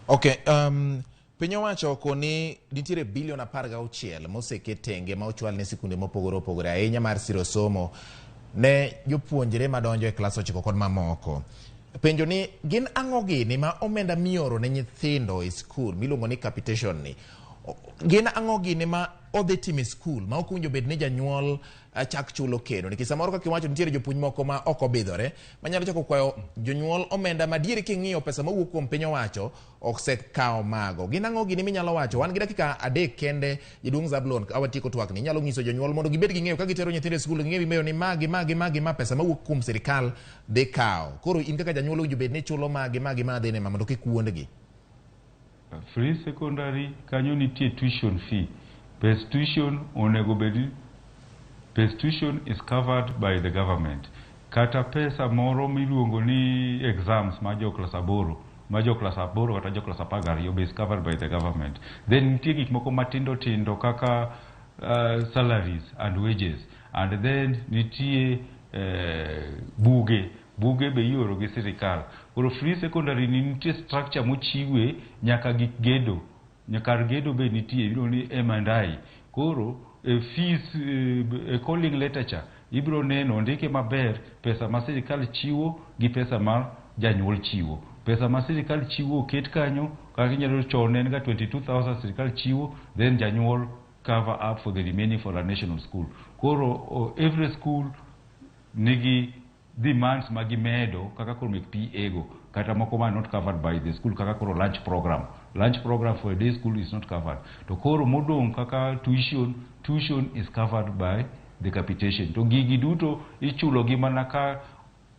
Okay, piny owacho oko ni nitiere bilion 16 moseket tenge ma ochwal ne sikunde mopogore opogore ahinya mar siro somo ne jopuonjre madonjo e klas 9 kod mamoko. Penjo ni gin ang'o gini ma omenda mioro ne nyithindo e skul miluongo ni capitation ni? Gin ang'o gini ma odhi timo e skul ma ok owinjo bed ni janyuol chak chulo kendo? Nikech samoro kaka iwacho nitiere jopuonj moko ma ok obidhore manyalo chako kwayo jonyuol omenda ma diere king'iyo pesa mawuok kuom piny owacho osekawo mago. Gin ang'o gini minyalo wacho? Wan gi dakika 3 kende, jaduong' Zablon, ka watieko twakni. Inyalo nyiso jonyuol mondo gibed gi ng'eyo ka gitero nyithindo e skul, ging'e gimeyo ni ma gi ma gi ma gi ma pesa mawuok kuom sirikal dhi kawo. Koro in kaka janyuol owinjo bed ni ichulo ma gi ma gi ma dhi ne ma mondo kik wuondgi. Free secondary kanyo nitie tuition fee. Pes tuition onego bed, pes tuition is covered by the government. Kata pesa moro miluongo ni exams ma jo klas 8, ma jo klas 8 kata jo klas 12 be is covered by the government. Then nitie gik moko matindo tindo kaka salaries and wages, and then nitie buge. Buge be ioro gi sirikal. Koro free secondary ni nitie structure mochiwe nyaka gik gedo. Nyaka kar gedo be nitie, iluongo ni M&I. Koro e fees, e calling letter cha, ibiro neno ondike maber pesa ma sirikal chiwo gi pesa ma janyuol chiwo. Pesa ma sirikal chiwo oket kanyo, kaka inyalo chon ne en ga 22,000 sirikal chiwo, then janyuol cover up for the remaining for a national school. Koro every school nigi demands ma gimedo kaka koro mek PA go, kata moko ma not covered by the school, kaka koro lunch program. Lunch program for a day school is not covered. To koro modong' kaka tuition, tuition is covered by the capitation. To gigi duto ichulo gi mana ka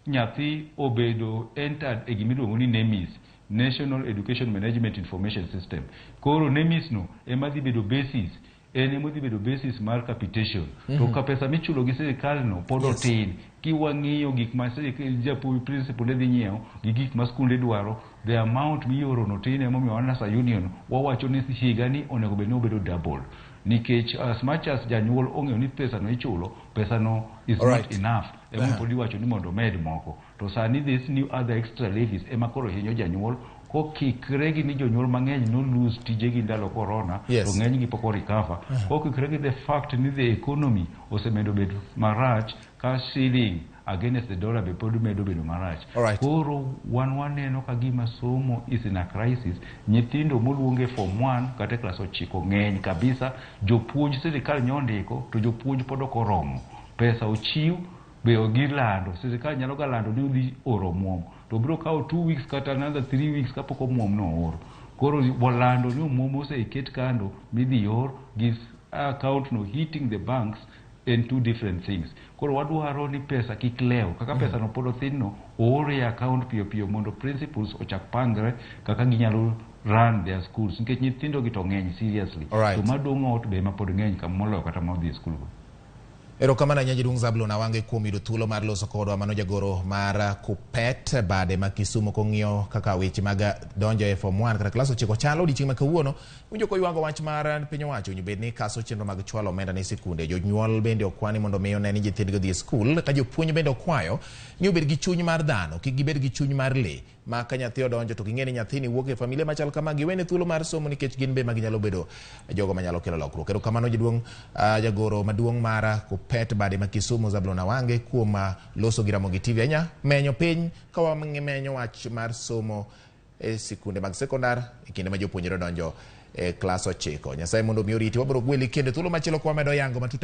nyathi obedo entered e gimiluongo ni NEMIS, National Education Management Information System. Koro NEMIS no ema dhi bedo basis, en ema odhi bedo basis mar capitation. To ka pesa michulo gi sirikal no pod otin, kiwang'iyo gik ma japuonj principal ne dhi nyiewo gi gik ma skunde dwaro, the amount mioro no tin. Emomiyo wan as a union wawacho ni higa ni onego bed ni obedo double, nikech as much as janyuol ong'eyo ni pesa no ichulo, pesa no is not enough. Emomiyo pod iwacho ni mondo omed moko. To sani this new other extra levies ema koro hinyo janyuol, kokikre gi ni jonyuol mang'eny no lose tijegi ndalo corona, to ng'enygi pok o recover, kokikre gi the fact ni the economy osemedo bedo marach ka shilling against the dollar be pod medo bedo marach. Koro wan waneno ka gima somo is in a crisis. Nyithindo moluonge form 1 kata e klas 9 ng'eny kabisa. Jopuonj sirikal nyondiko, to jopuonj pod ok oromo. Pesa ochiw be gilando, sirikal nyalo ga lando ni odhi oro omuom, to biro kawo 2 weeks kata another 3 weeks kapok omuom no oor. Koro walando ni omuom oseket kando midhi or gi account no hitting the banks en two different things. Koro wadwaro ni pesa kik lew kaka pesa no pod othin no oor e account piyo piyo mondo principals ochak pangre kaka ginyalo run their schools, nikech nyithindo gi to ng'eny seriously. To madong' ot be ema pod ng'eny moloyo kata modhi e skul go. Erokamano ahinya, jaduong' Zablon Awange, kuom yudo thuolo mar loso kodwa. Mano jagoro mar Kupet bade ma Kisumu, kong'iyo kaka weche mag donjo e form 1 kata klas 9 chalo odiochieng' ma kawuono. Winjo koywago wach mar piny owacho owinjo bed ni kaso chenro mag chwalo omenda ne sikunde. Jonyuol bende okwa ni mondo mi one ni nyithindgi odhi e skul, ka jopuonj bende okwayo ni obed gi chuny mar dhano, kik gibed gi chuny mar lee ma ka nyathi odonjo to ging'e ni nyathini wuok e familia machal kama, giwene thuolo mar somo nikech gin be ma ginyalo bedo jogo manyalo kelo lokruok. Erokamano, jaduong' jagoro maduong' mar Kupet bade ma Kisumu, Zablon Awange, kuom loso gi Ramogi TV ahinya menyo piny ka wamenyo wach mar somo e sikunde mag sekondar e kinde ma jopuonjre donjo e klas 9. Nyasaye mondo omi oriti. Wabiro gweli kendo thuolo machielo ka wamedo yango matut.